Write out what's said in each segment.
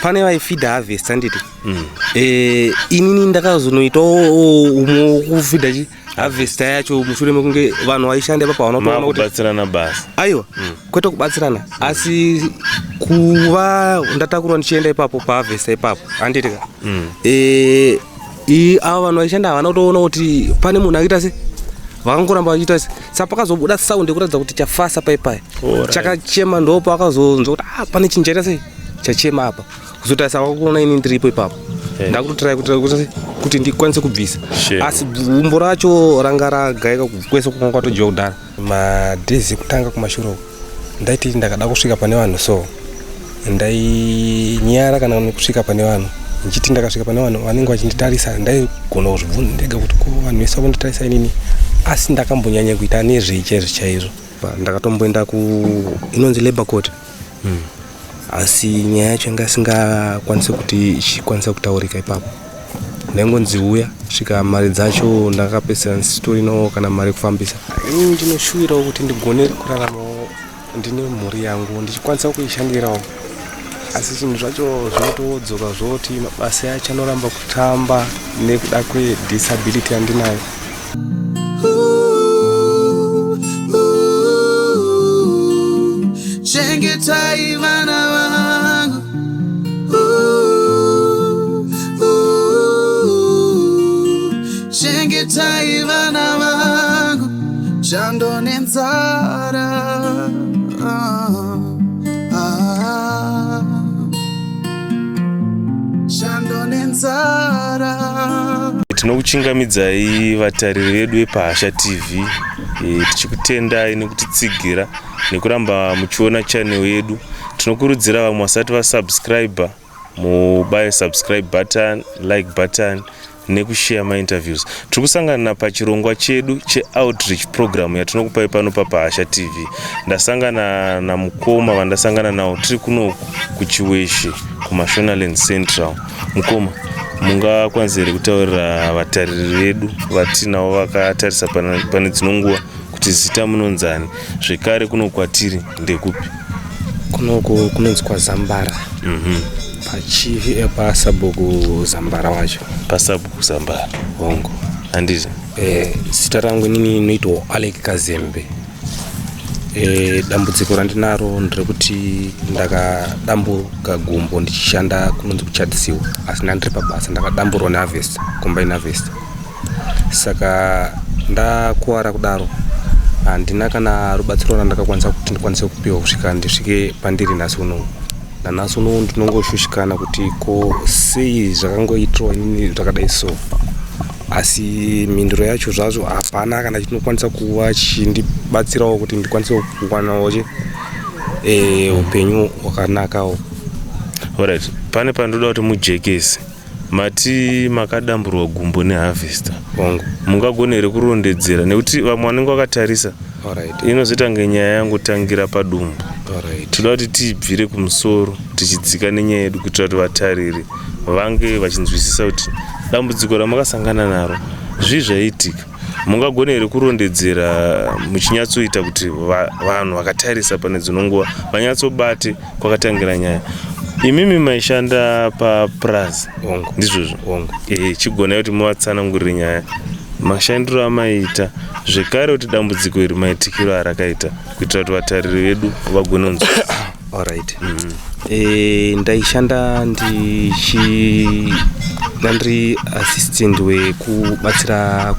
Pane vaifidha harvest handiti? Inini ndakazonoitawo umwe wokufidha chi harvester yacho mushure mekunge vanhu vaishanda ipapo havana kutoona kuti Makubatsirana basa. Aiwa, kwete kubatsirana, asi kuva ndatakurwa ndichienda ipapo paharvester ipapo handiti ka? Ava vanhu vaishanda havana kutoona kuti pane munhu akaita se vakangoramba vachiita se. Saka pakazobuda sound yekuratidza kuti chafasa paipai, chakachema, ndopo akazonzwa kuti ah, pane chinhu chaita sei chachema apa. Kuzotarisa vakakuona ini ndiripo ipapo. Ndakutotirai kuti ndikwanise kubvisa, asi gumbo racho ranga ragaika kwese kwanga kwatodyiwa kudhara. Madays ekutanga kumashure uku ndaiti ndakada kusvika pane vanhu, so ndainyara kana nekusvika pane vanhu, ndichiti ndakasvika pane vanhu vanenge vachinditarisa. Ndaigona kuzvibvunza ndega kuti ko vanhu vese vakunditarisa inini? Asi ndakambonyanya kuita nezvei chaizvo chaizvo? Ndakatomboenda ku inonzi labour court, asi nyaya yacho yanga isingakwanisi kuti ichikwanisa kutaurika ipapo. Ndaingonzi uya svika mari dzacho ndakapedzisira ndisitorinawo kana mari yekufambisa. Inini ndinoshuvirawo kuti ndigone kuraramawo ndine mhuri yangu, ndichikwanisa kuishandirawo, asi zvinhu zvacho zvinotodzoka zvoti mabasa yacho anoramba kutamba nekuda kwedisability yandinayo. Chengetai vana vangu. Ooh, ooh, chengetai vana vangu, chando nenzara. Ah, ah. Chando nenzara. Tinokuchingamidzai vatariri vedu vepaHasha TV, tichikutendai nekutitsigira nekuramba muchiona channel yedu. Tinokurudzira vamwe vasati vasubscribe mubaye subscribe button, like button nekushare mainterviews. Tiri kusangana pachirongwa chedu cheoutreach program yatinokupai pano paPahasha TV. Ndasangana namukoma vandasangana navo, tiri kuno kuChiweshe, kuMashonaland Central. Mukoma, mungakwanisa here kutaurira vatariri vedu vatinavo vakatarisa pane dzino nguva kuti zita munonzani, zvekare kuno kwatiri ndekupi? Kunoko kunonzi kwaZambara, pachivi pasabhuku Zambara wacho. Pasabhuku Zambara? Hongu. Handiti? Zita rangu inini inoitwa Alec Kazembe. Dambudziko randinaro nderekuti ndakadambuka gumbo ndichishanda kunonzi kuChadisiwa, asi ndandiri pabasa ndakadamburwa neharvest, combine harvest. Saka ndakuwara kudaro, handina kana rubatsiro randakakwanisa kuti ndikwanise kupiwa kusvika ndisvike pandiri nhasi unowu. Nanhasi unowu ndinongoshushikana kuti ko sei zvakangoitwa inini zvakadai so, asi mhinduro yacho zvazvo hapana kana chinokwanisa kuva chindibatsirawo kuti ndikwanise kuwanawo chi upenyu hwakanakawo. Alright, pane pandoda kuti mujekese. Mati makadamburwa gumbo neharvester? Hongu. Mungagona here kurondedzera, nekuti vamwe vanenge vakatarisa inozoita kunge nyaya yangotangira padumbu? Toda kuti tibvire kumusoro tichidzika nenyaya yedu kuitira kuti vatariri vange vachinzwisisa kuti dambudziko ramakasangana naro zvii zvaiitika. Mungagona here kurondedzera muchinyatsoita kuti vanhu vakatarisa pane dzino nguva vanyatsobate kwakatangira nyaya? Imimi maishanda papurazi? Hongu. Ndizvozvo? Hongu. Chigonai kuti muvatsanangurire nyaya, mashandiro amaiita, zvekare kuti dambudziko iri maitikiro arakaita, kuitira kuti vatariri vedu vagone kunzwisisa. Alright. Ndaishanda ndichi ndandiri assistant wekubatsira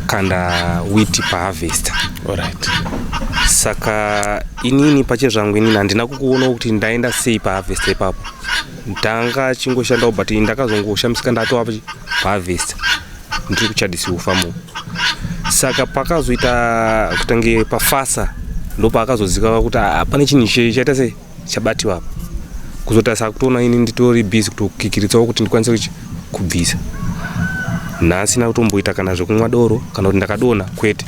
kukanda wheat paharvester. Saka inini pachezvangu inini handina kukuonawo kuti ndaenda sei paharvester ipapo. Ndanga chingoshandawo, but ndakazongoshamisika ndatova paharvester ndiri kuChadisiwo farm. Saka pakazoita kutange pafasa, ndopaakazozikava kuti ah, pane chinhu chaita sei chabatiwa apa. Kuzotarisa kutoona ini nditori busy kutokikiritsawo kuti ndikwanise kubvisa. Nhasi kutomboita kana zvekumwa doro kana kuti ndakadonha, kwete,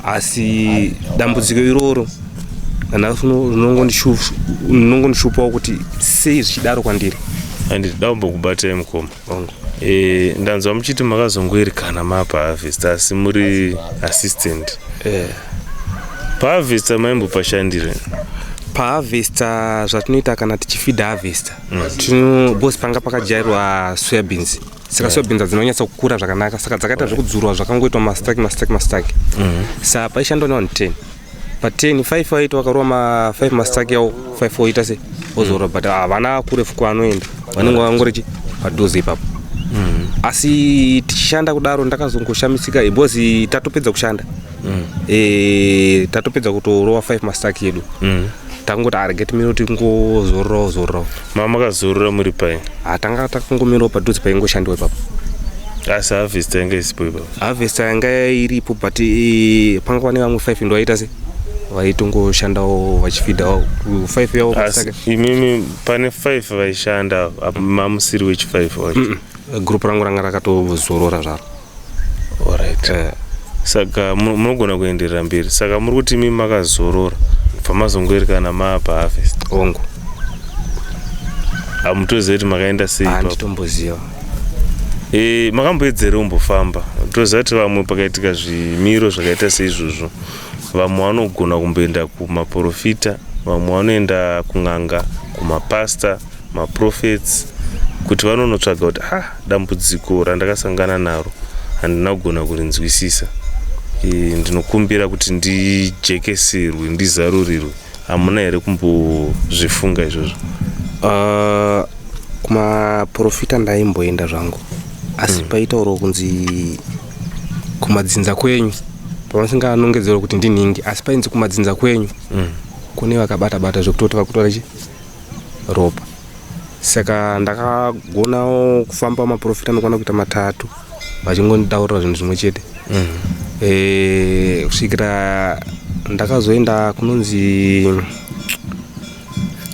asi dambudziko iroro nanhasi rinongondishupawo kuti sei zvichidaro kwandiri. Handiti dakumbokubatai, mukoma? Hongu. Ndanzwa muchiti makazongoerekana mapaharvest asi muri assistant. Paharvester maimbopashandire? Paharvester zvatinoita kana tichifeeda harvester, tino because panga pakajairwa soyabeans, saka soyabeans hadzinonyatsa kukura zvakanaka, saka dzakaita zvekudzurwa, zvakangoitwa mastack, mastack, mastack. Saka paishandwa nevanhu 10. Pa10, 5 vaita vakarova ma 5 mastack yavo, 5 oita se ozorova, but havana kurefu kwavanoenda, vanenge vangori padhuze ipapo. Asi tichishanda kudaro ndakazongoshamisika because tatopedza kushanda, tatopedza kutorova 5 mastack yedu, takangoti arege timire tingozororawo zororawo. Makazorora muri pai? Hatanga takangomirawo padhuze paingoshandiwa ipapo. Asi harvester yanga isipo ipapo? Harvester yanga iripo, but panga pane vamwe 5 ndo vaita se vaitongoshandawo vachifeedawo 5 yavo. Asi imimi pane 5 vaishanda, mamusiri wechi5 wacho? Group rangu ranga rakatozorora zvaro. Alright. Saka munogona kuenderera mberi. Saka muri kuti imi makazorora, bva mazongoerekana maapa harvest? Hongu. Hamutoziva kuti makaenda sei ipapo? Handitomboziva. Makamboedzera kumbofamba? Toziva kuti vamwe pakaitika zvimiro zvakaita seizvozvo, vamwe vanogona kumboenda kumaprofita, vamwe vanoenda kun'anga, kumapasta, maprophets, kuti vanonotsvaga kuti, ah, dambudziko randakasangana naro handina kugona kurinzwisisa, ndinokumbira kuti ndijekeserwe, ndizarurirwe. Hamuna here kumbozvifunga izvozvo? Kumaprofita ndaimboenda zvangu, asi paitaurwa kunzi kumadzinza kwenyu, pavasinganongedzerwa kuti ndinhingi, asi painzi kumadzinza kwenyu kune vakabata bata zvekutoti vakutora chi ropa. Saka ndakagonawo kufamba maprofita anokwana kuita matatu vachingonditaurira zvinhu zvimwe chete, kusvikira ndakazoenda kunonzi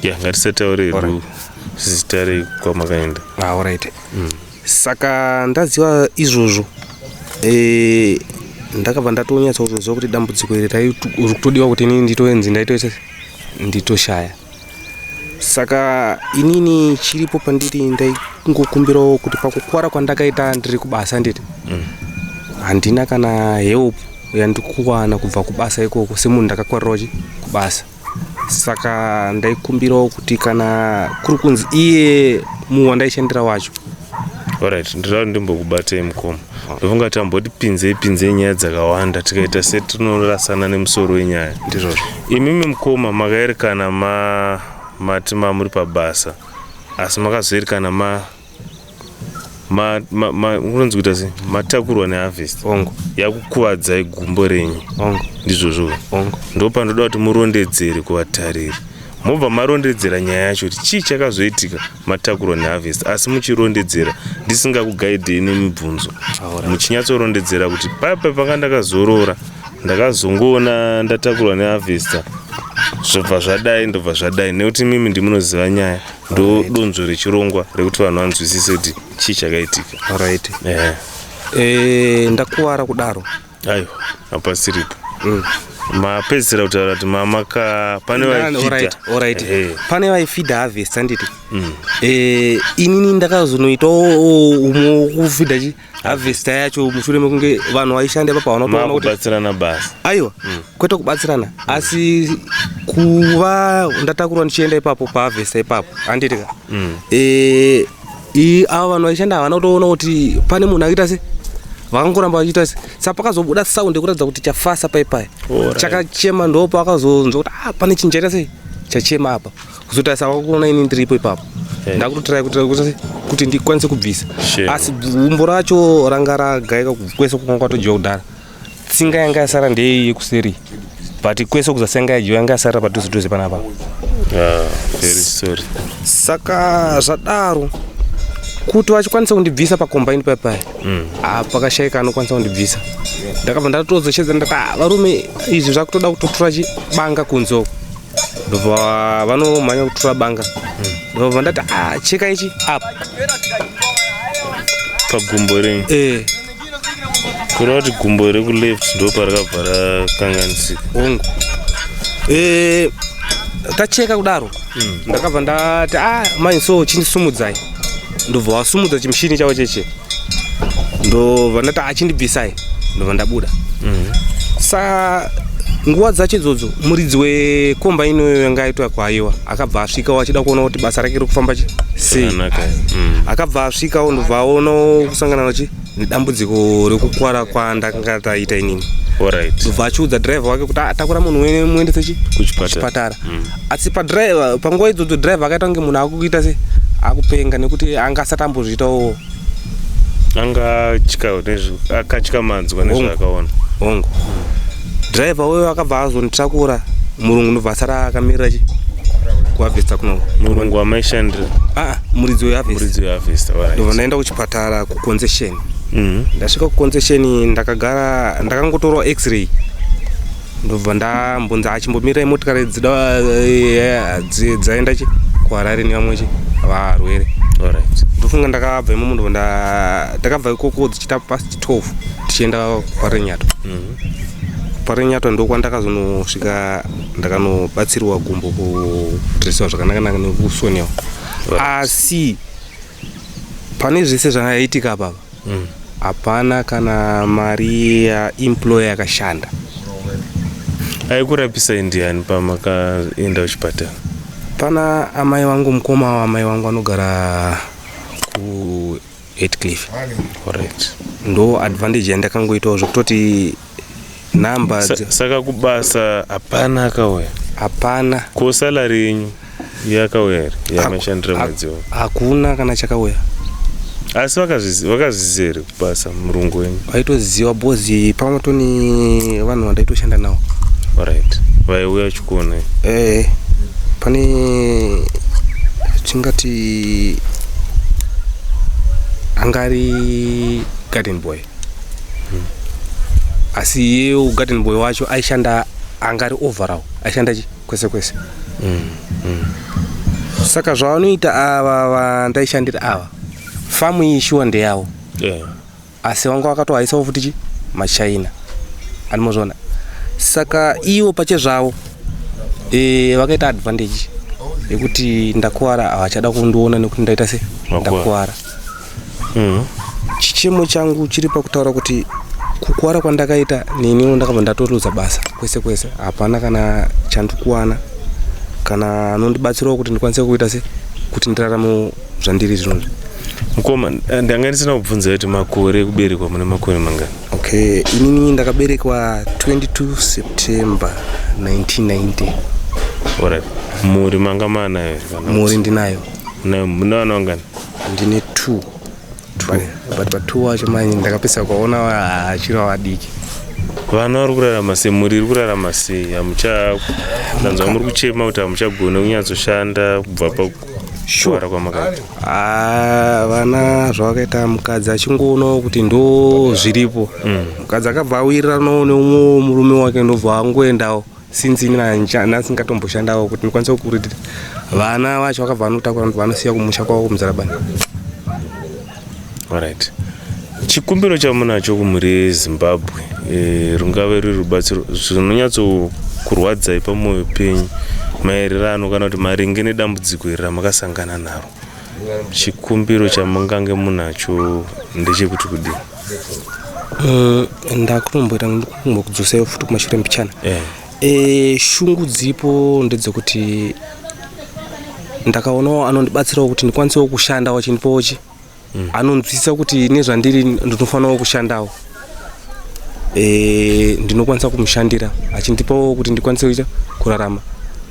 Ya, ngatisataure hedu zita rekwamakaenda. Alright. Saka ndaziva izvozvo, ndakabva ndatonyatsa kuzoziva kuti dambudziko iri riri kutodiwa kuti inini nditoenzi ndaitoita nditoshaya. Saka inini chiripo pandiri, ndaingokumbirawo kuti pakukwara kwandakaita ndiri kubasa, nditi handina kana help yandikuwana kubva kubasa ikoko semunhu ndakakwarirawo chi kubasa. Saka ndaikumbirawo kuti kana kuri kunzi iye munhu wandaishandira wacho. Alright, ndinoda kuti ndimbokubatei, mukoma. Ndofunga tamboti pinzei pinzei nyaya dzakawanda, tikaita setinorasana nemusoro wenyaya. Ndizvozvo. Imimi mukoma, makaerekana mati mamuri pabasa, asi makazoerekana unonzi kuita sei, matakurwa neharvest? Hongu. Yakukuvadzai gumbo renyu? Hongu. Ndizvozvo? Hongu. Ndopandoda kuti murondedzere kuvatariri, mobva marondedzera nyaya yacho kuti chii chakazoitika matakurwa neharvest, asi muchirondedzera ndisingakugaidhei nemibvunzo, muchinyatsorondedzera kuti papa panga ndakazorora, ndakazongoona ndatakurwa neharvester, zvobva zvadai, ndobva zvadai, nekuti mimi ndimunoziva nyaya. Ndo donzvo rechirongwa rekuti vanhu vanzwisise kuti chii chakaitika. Alright. Ndakuwara kudaro. Aiwa, hapasiripo. Mapedzisira kutaura kuti mamaka pane vaifeeda. Alright. Pane vaifeeda harvest, handiti? Inini ndakazonoitawo umwe wokufeeda chi harvester yacho mushure mekunge vanhu vaishanda ipapo havana kutoona kuti Makubatsirana basa? Aiwa, kwete kubatsirana, asi kuva ndatakurwa ndichienda ipapo paharvester ipapo, handiti ka? Ava vanhu vaishanda havana kutoona kuti pane munhu akaita se, vakangoramba vachiita se. Saka pakazobuda sound yekuratidza kuti chafasa paipai, chakachema, ndo pakazonzwa kuti, ah, pane chinhu chaita sei chachema apa. Kuzotarisa vakuona ini ndiripo ipapo. Ndakutotirai kuti ndikwanise kubvisa. Asi gumbo racho ranga ragaika kwese kwanga kwatodyiwa kudhara. Tsinga yanga yasara ndeiyi yekuseri, but kwese kuzasi yanga yadyiwa, yanga yasara padhuze dhuze panapa. Ah, very sorry. Saka zvadaro, kuti vachikwanisa kundibvisa pacombine paipai, ah, pakashaika anokwanisa kundibvisa. Ndakabva ndatozoshedza, ndati, "Ah, varume, izvi zvakutoda kutotora chibanga kunze uko." Ndobva vanomhanya kutora banga, ndobva ndati, "Ah, cheka ichi apa." Pagumbo renyu? Kureva kuti gumbo rekuleft ndo parakabva rakanganisika? Hongu. Tacheka kudaro, ndakabva ndati, "Ah, mai, so chindisumudzai." Ndobva wasumudza chimushini chavo cheche, ndobva ndati, "Achindibvisai." Ndobva ndabuda. Sa Nguva dzacho idzodzo muridzi wekomba inoyo yanga aitwa kwaiwa akabva asvikawo achida kuona kuti basa rake riri kufamba sei. Akabva asvikawo ndobva aonawo kusangana nachi nedambudziko rekukwara kwandakanga taita inini. Ndobva achiudza driver wake kuti ah, takura munhu wene muendese chi kuchipatara. Asi padriver panguva idzodzo driver akaita kunge munhu akuita se akupenga nekuti anga asati ambozviitawo. Anga akatyamadzwa nezvaakaona. Hongu, driver uyo akabva azonditakura, murungu ndobva asara akamirira chi kuharvester kuno. Murungu wamaishandira? Aa, muridzi weharvest. Muridzi weharvester. Ndobva ndaenda kuchipatara kuconcession. Ndasvika kuconcession ndakagara, ndakangotorwa x-ray, ndobva ndambonzi achimbomirirai motikari dzida dzaenda chi kuHarare nevamwe chi varwere. Ndofunga ndakabva imomo, ndobva ndakabva ikoko dzichiita past 12 tichienda kwaRenyato. PaRenyato ndokwandakazonosvika, ndakanobatsirwa gumbo kudresiwa zvakanaka nekusonewa. Asi pane zvese zvaiitika apapa, hapana kana mari yaemployer yakashanda. Aikurapisai ndiani pamakaenda kuchipatara? Pana amai vangu, mukoma wamai vangu anogara kuHatcliffe. Ndo advantage yandakangoitawo zvekutoti namba Saka kubasa hapana akauya? Hapana. Ko salary yenyu yakauya here yamashandira mwedzi wavo? Hakuna kana chakauya. Asi vakazviziva here kubasa, murungu wenyu? Vaitoziva because pamatoni vanhu vandaitoshanda navo. Alright, vaiuya vachikuonai? Pane tingati angari garden boy, asi iyewo garden boy wacho aishanda angari overall, aishanda chi kwese kwese. Saka zvavanoita ava vandaishandira ava, famu iyi shuwa ndeyavo, asi vanga vakatohaisawo futi chi maChina andimozviona. Saka ivo pachezvavo vakaita advantage yekuti ndakuwara, havachada kundiona nekuti ndaita se Wakuwara. Ndakuwara. Chichemo changu chiri pakutaura kuti kukuwara kwandakaita neniwo ndakabva ndatoluza basa kwese kwese. Hapana kana chandikuwana kana anondibatsirawo kuti ndikwanise kuita se kuti ndirarame zvandiri zvinozvi. Mukoma, ndanga ndisina kubvunza kuti makore ekuberekwa, mune makore mangani? Okay, inini ndakaberekwa 22 September 1990. Alright, mhuri manga maanayo here kana Mhuri ndinayo. Mune vana vangani? Ndine two, but patwo wacho manje ndakapesa kuona achiri vadiki. Vana vari kurarama sei? Mhuri iri kurarama sei? Hamucha ndanzwa muri kuchema kuti hamuchagone kunyatsoshanda kubva pakuwara kwamakaita. Ah, vana zvavakaita, mukadzi achingoonawo kuti ndo zviripo, mukadzi akabva awiriranawo neumwe murume wake, ndobva angoendawo since ini ndasingatomboshandawo kuti ndikwanise kukuritira vana vacho. Vakabva vanotakura, ndobva vanosiya kumusha kwavo kuMuzarabani. Alright, chikumbiro chamunacho kumhuri yeZimbabwe, rungave ruri rubatsiro zvinonyatsokurwadzai pamwoyo penyu maererano kana kuti maringe nedambudziko iri ramakasangana naro, chikumbiro chamungange munacho ndechekuti kudini? Ndakutomboita kumbokudzosai futi kumashure mbichana. Shungu dziripo ndedzekuti ndakaonawo anondibatsirawo kuti ndikwanisewo kushandawo, achindipawo chi anonzwisisa kuti nezvandiri ndinofanirawo kushandawo. Ndinokwanisa kumushandira achindipawo kuti ndikwanise kuita kurarama.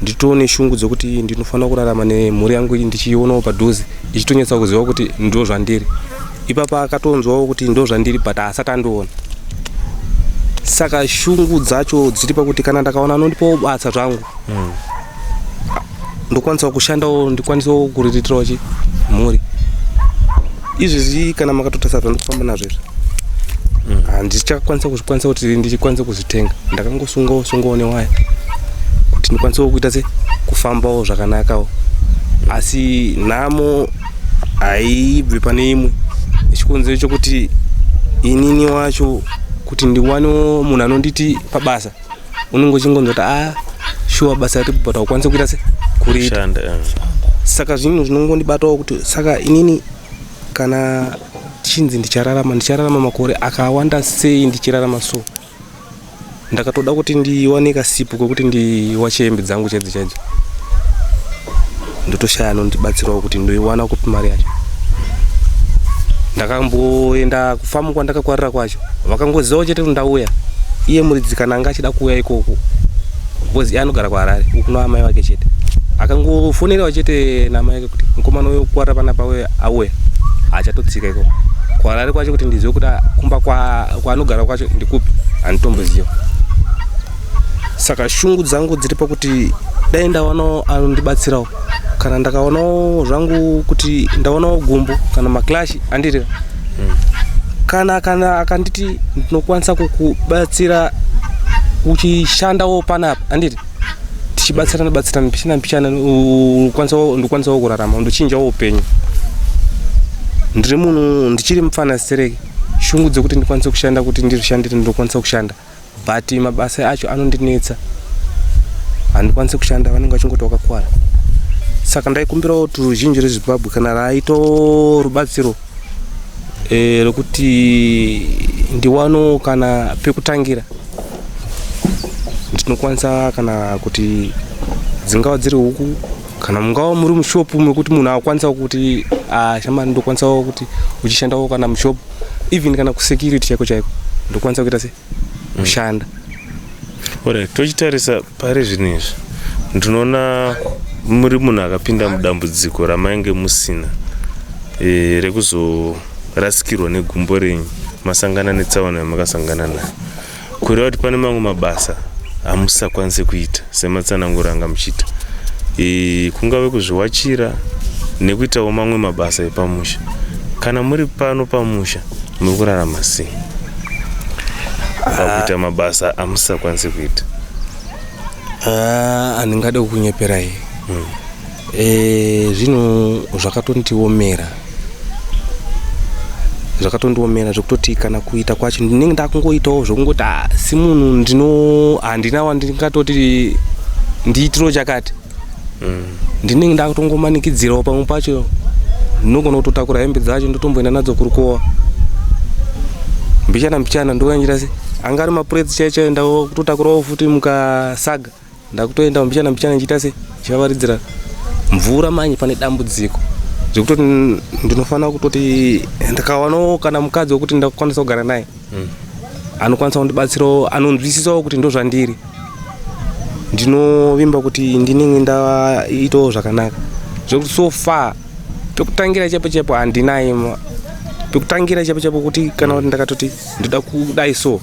Nditoone shungu dzekuti ndinofanira kurarama nemhuri yangu iyi, ndichionawo padhuze ichitonyatsa kuziva kuti ndo zvandiri. Ipapa akatonzwawo kuti ndo zvandiri, but asati andiona. Saka shungu dzacho dziri pakuti kana ndakaona anondipawo basa zvangu, ndokwanisawo kushandawo, ndikwanisewo kuriritirawo chi mhuri. Izvezvi kana makatotarisa zvandikufamba nazvo izvi, handichakwanisa kuzvikwanisa kuti ndichikwanise kuzvitenga. Ndakangosungawo sungawo newaya kuti ndikwanisewo kuita se kufambawo zvakanakawo. Asi nhamo haibvi pane imwe, chikonzero chokuti inini wacho kuti ndiwanewo munhu anonditi pabasa, unenge uchingonzwa kuti a shuwa basa riripo, but haukwanisi kuita se kuriita. Shanda. Saka zvinhu zvinongondibatawo kuti saka inini kana tichinzi ndichararama, ndichararama makore akawanda sei ndichirarama? So Ndakatoda kuti ndiwane kasipu kekuti ndiwache hembe dzangu chaidzo chaidzo, ndotoshaya anondibatsirawo kuti ndoiwana kupi mari yacho. Ndakamboenda kufamu kwandakakwarira kwacho, vakangozivawo chete kuti ndauya. Iye muridzi kana anga achida kuuya ikoko, because iye anogara kuHarare ukuno amai vake chete, akangofonerawo chete namai vake kuti mukomana uyo kukwarira panapa uyo auya, haachatotsika ikoko kuHarare kwacho. Kuti ndizive kuti kumba kwaanogara kwacho ndikupi, handitomboziva. Saka shungu dzangu dziri pakuti dai ndawanawo anondibatsirawo, kana ndakaonawo zvangu kuti ndaonawo gumbo kana maklashi andiri kana akanditi ndinokwanisa kukubatsira uchishandawo panapa, anditi tichibatsirana batsirana mbichana mbichana, ndokwanisawo kurarama, ndochinjawo upenyu. Ndiri munhu ndichiri mufana stereki. Shungu dzekuti ndikwanise kushanda, kuti ndizvishandire, ndinokwanisa kushanda, but mabasa acho anondinetsa, handikwanisi kushanda, vanenge vachingoti wakakwara. Saka ndaikumbirawo kuti ruzhinji rweZimbabwe kana raito rubatsiro rekuti ndiwano kana pekutangira, ndinokwanisa, kana kuti dzingava dziri huku, kana mungava muri mushopu mekuti munhu akwanisa kuti, "Ah, shamani, ndokwanisawo kuti uchishandawo kana mushopu, even kana kusecurity chaiko chaiko, ndokwanisa kuita se kushanda." Alright, tochitarisa pari zvino izvi, ndinoona muri munhu akapinda mudambudziko ramainge musina rekuzorasikirwa negumbo renyu, masangana netsaona yamakasangana nayo, kureva kuti pane mamwe mabasa amusakwanise kuita sematsananguro anga muchiita, kungave kuzviwachira nekuitawo mamwe mabasa epamusha. Kana muri pano pamusha, muri kurarama sei pakuita mabasa amusakwanise kuita? Ah, handingade kukunyeperai. Zvinhu zvakatondiomera, zvakatondiomera zvekutoti kana kuita kwacho ndinenge ndakungoitawo zvekungoti, ah, si munhu ndino handina wandingatoti ndiitiro chakati. Ndinenge ndakutongomanikidzirawo. Pamwe pacho ndinogona kutotakura hembe dzacho, ndotomboenda nadzo kurukowa mbichana mbichana, ndoyanjira se anga ari mapuretsi chaiyo chaiyo, ndakutotakurawo futi mukasaga, ndakutoenda mbichana mbichana, ndichiita se chivavaridzira mvura. Manje pane dambudziko zvekutoti ndinofanira kutoti ndikawanawo kana mukadzi wekuti ndakukwanisa kugara naye, anokwanisa kundibatsirawo, anonzwisisawo kuti ndo zvandiri, ndinovimba kuti ndinenge ndaitawo zvakanaka. Zvekuti so far pekutangira chaipo chaipo handinaye, pekutangira chaipo chaipo kuti kana kuti ndakatoti ndoda kudai so,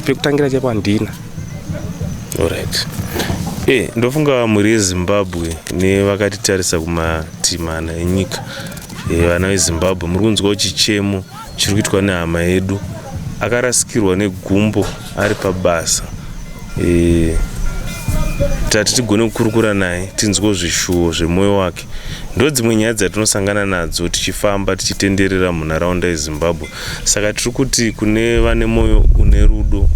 pekutangira chaipo handina. Alright. Ndofunga mhuri yeZimbabwe nevakatitarisa kumatimana enyika, vana veZimbabwe, muri kunzwawo chichemo chiri kuitwa nehama yedu akarasikirwa negumbo ari pabasa. Tati tigone kukurukura naye, tinzwewo zvishuwo zvemwoyo wake. Ndo dzimwe nyaya dzatinosangana nadzo tichifamba tichitenderera munharaunda yeZimbabwe. Saka tiri kuti kune vane mwoyo une rudo,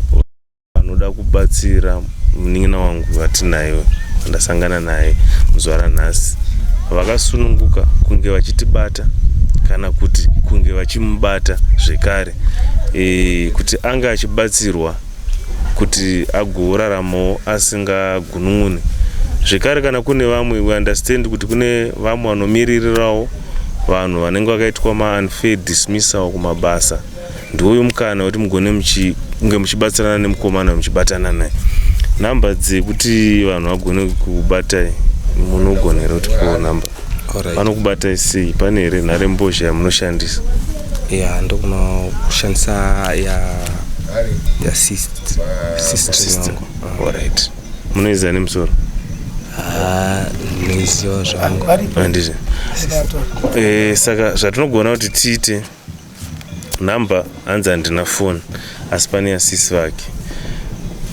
vanoda kubatsira munin'ina wangu vatinaye, vandasangana naye muzuva ranhasi, vakasununguka kunge vachitibata kana kuti kunge vachimubata zvekare, kuti ange achibatsirwa kuti agoraramawo asingagunun'uni zvekare. Kana kune vamwe, we understand kuti kune vamwe vanomiririrawo vanhu vanenge vakaitwa maunfair dismissal kumabasa, ndiwoyo mukana wekuti mugone kunge muchibatsirana nemukomana, muchibatana naye. Nhamba dzekuti vanhu vagone kukubatai, munogona here kutipawo nhamba? Vanokubatai sei? Pane here nharembozha yamunoshandisa? Ya, ndogona kushandisa ya sister yangu. Alright, munoiziva nemusoro? Ah, ndinoiziva zvangu. Handizvo? Saka zvatinogona kuti tiite, nhamba hanzi handina foni, asi pane yasisi vake.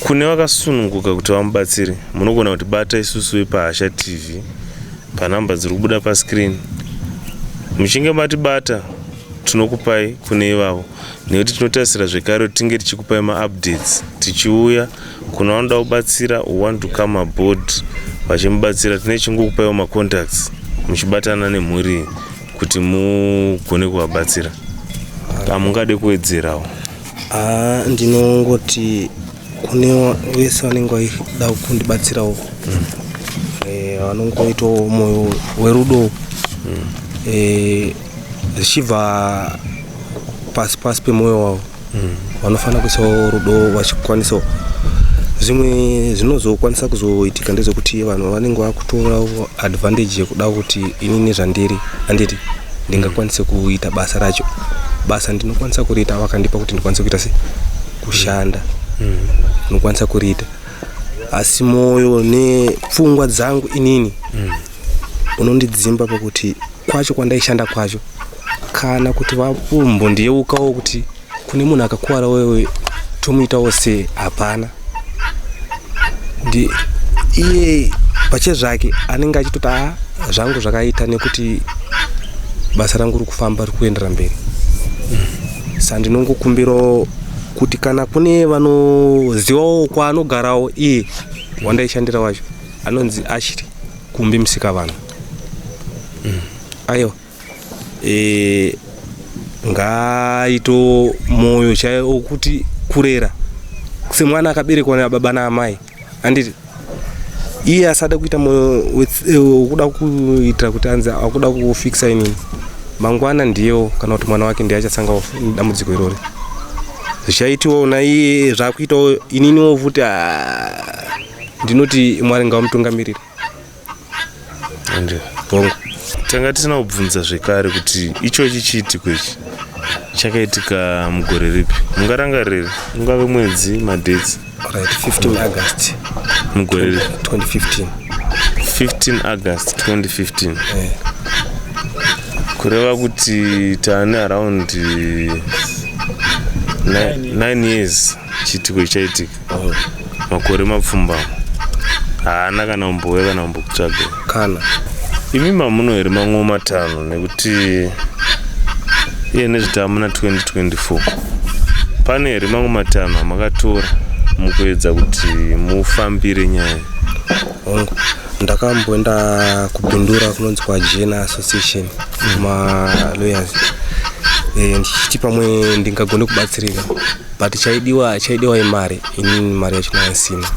Kune vakasununguka kuti vamubatsire, munogona kuti bata isusu vepaHasha TV panhamba dziri kubuda pascreen. Muchinge matibata, tinokupai kune ivavo, nekuti tinotarisira zvekare kuti tinge tichikupai maupdates tichiuya kuna vanoda kubatsira, who want to come aboard vachimubatsira. Tine chingokupaiwo macontacts, muchibatana nemhuri iyi kuti mugone kuvabatsira. Hamungade kuwedzerawo? Ah, ndinongoti Kune vese vanenge vaida kundibatsirawo eh, vanongoitawo mwoyo werudo eh, zvichibva pasi pasi pemwoyo wavo vanofanira kuisawo rudo vachikwanisawo zvimwe zvinozokwanisa kuzoitika ndezvekuti vanhu vanenge vakutorawo advantage yekuda kuti inini zvandiri handiti ndingakwanise kuita basa racho basa ndinokwanisa kuriita vakandipa kuti ndikwanise kuita se kushanda ndinokwanisa kuriita asi mwoyo nepfungwa dzangu inini unondidzimba pakuti kwacho kwandaishanda kwacho kana kuti vakumbondiyeukawo kuti kune munhu akakuwara wewe tomuitawo sei hapana ndi iye pachezvake anenge achitoti a zvangu zvakaita nekuti basa rangu riri kufamba riri kuendera mberi sa ndinongokumbirawo kuti kana kune vanozivawo kwaanogarawo iye wandaishandira wacho anonzi Ashley Kumbi Musikavanhu aiwa e, ngaaito moyo chaiwo wokuti kurera semwana akaberekwa nababa naamai handiti iye asada kuita moyo wekuda kuitira kuti anzi akuda kufikisa inini mangwana ndiyewo kana kuti mwana wake ndiye achasanga dambudziko irori zvichaitiwawo naiye zvakuitawo ininiwo futi ndinoti mwari ngawamutungamirire Hongu. Tanga tisina kubvunza zvekare kuti ichochi chiitiko ichi chakaitika mugore ripi? Mungarangarire ungave mwedzi, madates. Right, 15 August. Mugore ripi? 2015. 15 August 2015. Yeah. Kureva kuti taane around 9 years chiitiko ichaitika. Oh. Makore mapfumbamwe. Haana kana kumbouya kana kumbokutsvaga. Kana. Imi mamuno here mamwe matano nekuti iye nezvita muna 2024. Pane here mamwe matanho amakatora mukuedza kuti mufambire nyaya? Hongu. Ndakamboenda kuBindura kunonzi kwaJena Association kuma lawyers. Eh, ndichiti pamwe ndingagone kubatsirika. But chaidiwa chaidiwa imari inini mari yacho ndanga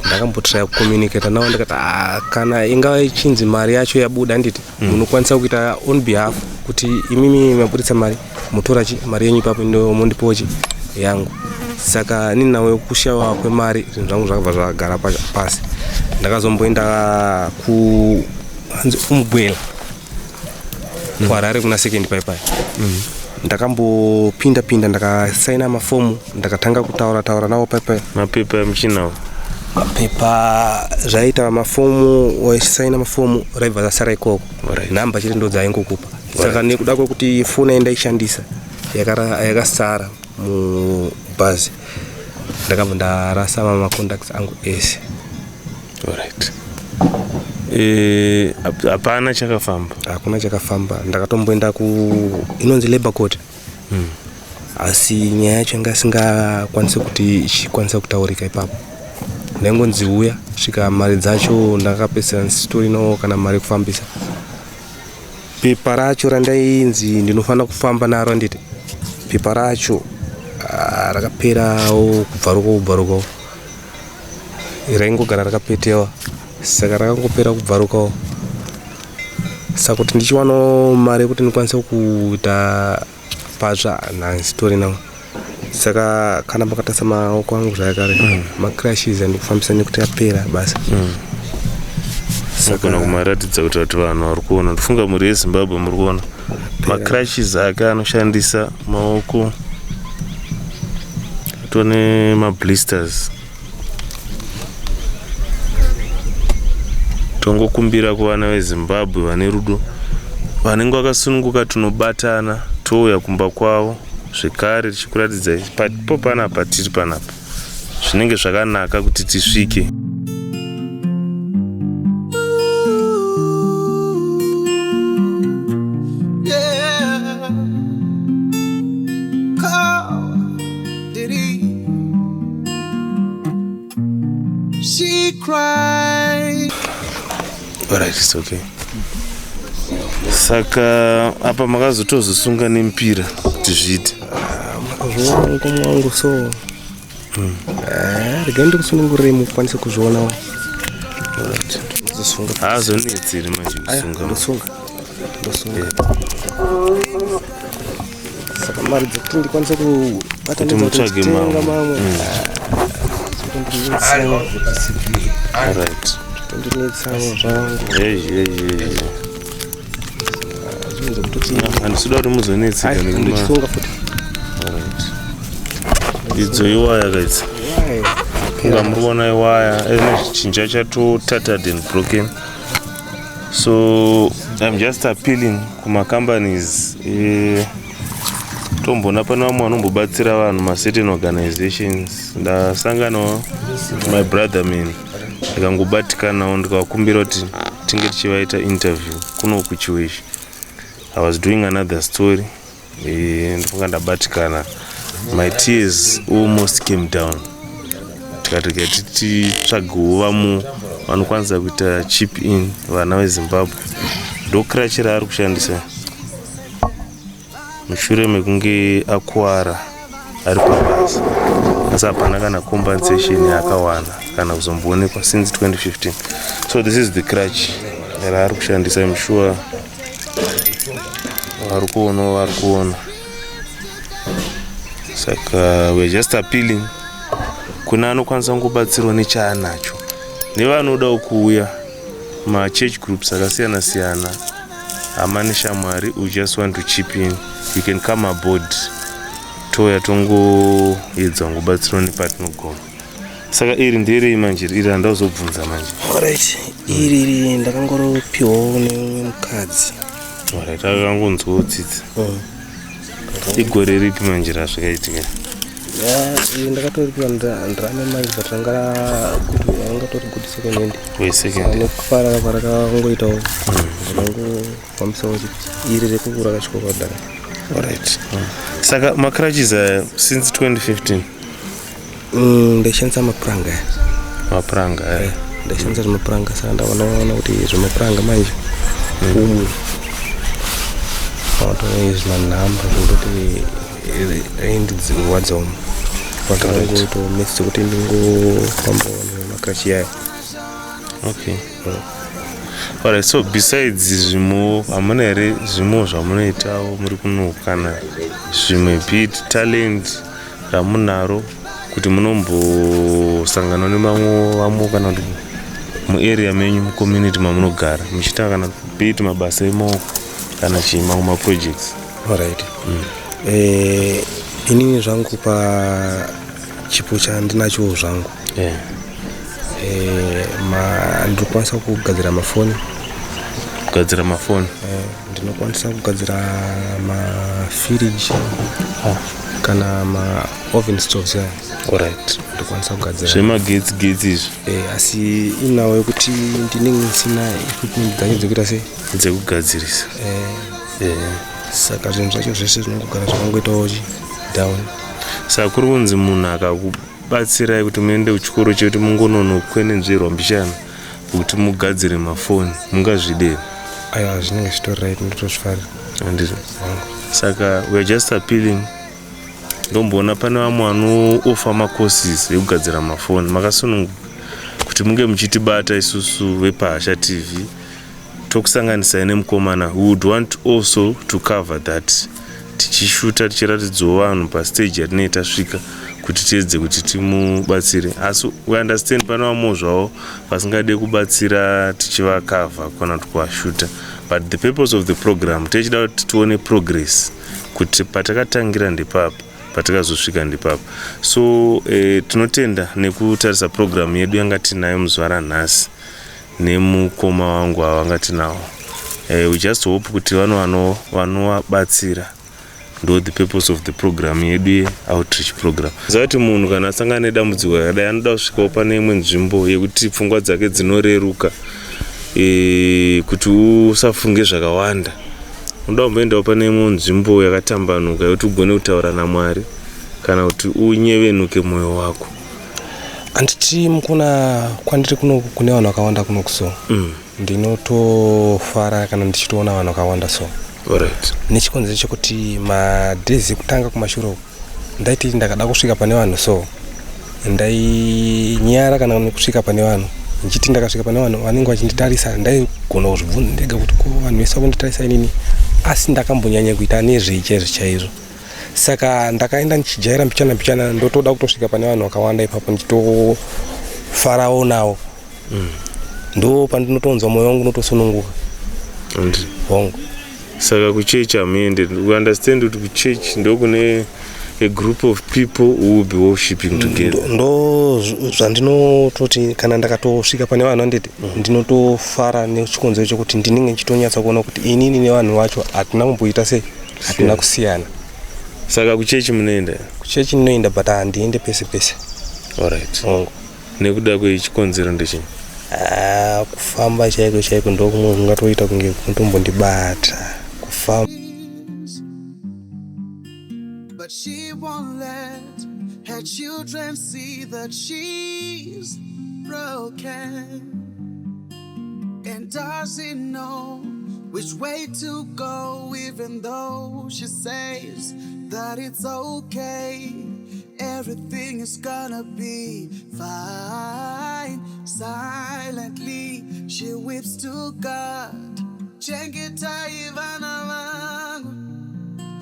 ndakambotraya kucommunicata navo ndikati ah, kana ingava ichinzi mari yacho yabuda handiti munokwanisa kuita on behalf kuti imimi maburitsa mari motora chi mari yenyu ipapo mondipawo chi yangu saka inini nawe kushaiwa kwemari zvinhu zvangu zvakabva zvagara pasi ndakazomboenda ku hanzi umugwela kuharare kuna second pai ndakambopinda pinda ndakasaina mafomu ndakatanga kutaura taura nawo pai mapepa emuchinawo mapepa zvaita mafomu waisaina mafomu raibva rasara ikoko nhamba chete ndo dzaingokupa saka nekuda kwekuti foni yandaishandisa yakasara mubhazi ndakabva ndarasa macontacts angu ese Alright. Eh, hapana chakafamba. Hakuna chakafamba. Ndakatomboenda ku inonzi labor court. Asi nyaya yacho yanga isingakwanisi kuti ichikwanisa kutaurika ipapo. Ndaingonzi uya svika mari dzacho ndakapedzisira ndisitorinawo kana mari yekufambisa. Pepa racho randainzi ndinofanira kufamba naro handiti pepa racho ah, rakaperawo kubvaruka kubvarukawo. Raingogara rakapetewa saka rakangopera kubvarukawo saka kuti ndichiwanawo mari yekuti ndikwanise kuita patsva handisitorinawo saka kana makatarisa maoko angu zvakare mm. macrashes andikufambisa nekuti apera basa mm. Saka kumaratidza kuti vati vanhu vari kuona ndofunga mhuri yezimbabwe muri kuona macrashes ake anoshandisa maoko atone mablisters Tongokumbira kuvana veZimbabwe vane rudo vanenge vakasununguka tinobatana touya kumba kwavo zvekare tichikuratidzai papo panapa tiri panapa zvinenge zvakanaka kuti tisvike. She cried. Alright, it's okay. Saka apa makazotozosunga nemupira kuti zviite. Makazviona mukoma wangu so. Regai ndikusunungurei mukwanise kuzvionawo. Ndosunga. Haazonetsi here manje kusunga? Ndosunga, ndosunga. Saka mari dzekuti ndikwanise kubatanidza kuti kuti mutsvage nditenga mamwe. mamwe zvotondinetsawo. Alright. Zvotondinetsawo zvangu. Hey, hey, hey. Zvinhu zvekutoti Handisida kuti muzonetseka Ai, nekuma. ndochisunga futi. Alright. Idzo iwaya kaidzi. Why? Kunga muri kuona iwaya ine chinja chato tattered and broken. So I'm just appealing kumacompanies, tomboona pane vamwe vanombobatsira vanhu, macertain organizations. Ndasanganawo my brother man, ndikangobatikanawo, ndikavakumbira kuti tinge tichivaita interview kuno kuChiweshe. I was doing another story, ndofunga ndabatikana, my tears almost came down. Tikati regai titsvagewo vamwe vanokwanisa kuita chip in, vana veZimbabwe. Ndocrutch raari kushandisa mushure mekunge akuwara ari pabasa, asi hapana kana compensation yaakawana kana kuzomboonekwa since 2015. So this is the crutch raari kushandisa. I'm sure vari kuonawo, vari kuona. Saka we are just appealing kune anokwanisa kungobatsirwa nechaanacho nevanodawo kuuya, machurch groups akasiyana siyana, hama neshamwari. We just want to chip in, you can come aboard, touya tongoedza kungobatsirwa nepatinogona. Saka iri nderei manje? Iri handauzobvunza manje. Alright, iri ndakangoropiwawo nemumwe mukadzi. Alright, akangonzwawo tsitsi. Igore ripi manje razvakaitika? Ya, iri ndakatoripiwa ndirame manje, but ranga rangatori good second hand. Wesecond. Nekufara kwarakangoitawo, ndakangofambisawo iri rekukura kasvika kwadhara. Alright, saka macrutches aya since 2015? Ndaishandisa mapuranga aya. Mapuranga aya. Ndaishandisa zvemapuranga, saka ndaona kuti zvemapuranga manje umwe zvimanhamba zvekutoti aindidzirwadzawo, vakangoitawo metsi dzekuti ndingofambawo nemacrutch aya. Okay, alright. So besides zvimwewo, hamuna here zvimwewo zvamunoitawo muri kuno, kana zvimwe bit talent ramunaro kuti munombosangana nemamwe vamwe, kana kuti muarea menyu, mucommunity mamunogara, muchiita kana bit mabasa emaoko kana chii, mamwe maprojects? Alright. Inini zvangu pachipo chandinacho zvangu, ndinokwanisa kugadzira mafoni. Kugadzira mafoni? Ndinokwanisa kugadzira mafiriji kana maoven stoves aya. Ndinokwanisa kugadzira. Zvemagetsi getsi izvi? Asi inawo yekuti ndinenge ndisina equipment dzacho dzekuita sei? Dzekugadzirisa. Saka zvinhu zvacho zvese zvinongogara zvakangoitawo chi down. Saka kuri kunzi munhu akakubatsirai kuti muende kuchikoro chekuti mungononokwenenzverwa mbichana kuti mugadzire mafoni, mungazvideri? Aiwa, zvinenge zvitori right, ndotozvifarira. Handiti? Saka we are just appealing. Ndomboona pane vamwe vanooffer macourses ekugadzira mafoni, makasununguka kuti munge muchitibata isusu vepaHasha TV, tokusanganisai nemukomana. We would want also to cover that, tichishuta, tichiratidzawo vanhu pastage yatinenge tasvika kuti tiedze kuti timubatsire. Asi we understand pane vamwewo zvavo vasingade kubatsira tichivakavha kana kuti kuvashuta, but the purpose of the program tichida kuti tione progress, kuti patakatangira ndepapa, patakazosvika ndepapa. So tinotenda nekutarisa program yedu yanga tinayo muzuva ranhasi nemukoma wangu avanga tinawo. We just hope kuti vano vanovabatsira. Ndo the purpose of the program yedu yeoutreach program. Ziva kuti munhu kana asangana nedambudziko rakadai, anoda kusvikawo pane imwe nzvimbo yekuti pfungwa dzake dzinoreruka, kuti usafunge zvakawanda. Unoda kumboendawo pane imwe nzvimbo yakatambanuka yekuti ugone kutaura naMwari kana kuti unyevenuke mwoyo wako. Handiti mukuna kwandiri kuno kune vanhu vakawanda kuno kuso. Ndinotofara kana ndichitoona vanhu vakawanda so, nechikonzero chekuti madays ekutanga kumashure uku ndaiti ndakada kusvika pane vanhu so. Ndainyara kana nekusvika pane vanhu, ndichiti ndakasvika pane vanhu vanenge vachinditarisa, ndaigona kuzvibvunza ndega kuti ko vanhu vese vakunditarisa inini, asi ndakambonyanya kuita nezvei chaizvo chaizvo? Saka ndakaenda ndichijaira mbichana mbichana, ndotoda kutosvika pane vanhu vakawanda ipapo, ndichitofarawo nawo. Ndo pandinotonzwa mwoyo wangu unotosununguka. Hongu. Saka kuchechi hamuende? We understand kuti kuchechi ndokune a group of people who will be worshiping together. Ndo zvandinototi kana ndakatosvika pane vanhu, handiti, ndinotofara nechikonzero chekuti ndinenge ndichitonyatsa kuona kuti inini nevanhu vacho hatina kumboita sei, hatina kusiyana. Saka kuchechi munoenda? Kuchechi ndinoenda, but handiende pese pese. Alright. Hongu. Nekuda kwechikonzero ndechinyi? Ah, kufamba chaiko chaiko ndokumwe kungatoita kunge kutombondibata kufamba. But she won't let her children see that she's broken and doesn't know which way to go, even though she says that it's okay. Everything is gonna be fine. Silently, she weeps to God. Chengetai vana vangu.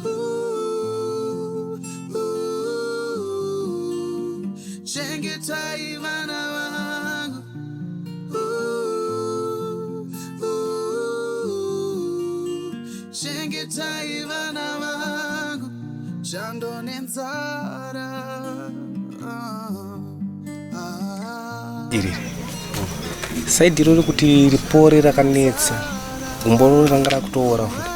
Ooh, ooh, chengetai vana vangu. Ooh, ooh, chengetai vana vangu. Chando nenzara. Ah, ah. Iri side irori kuti ripore rakanetsa, gumbo rori ranga rakutoora futi.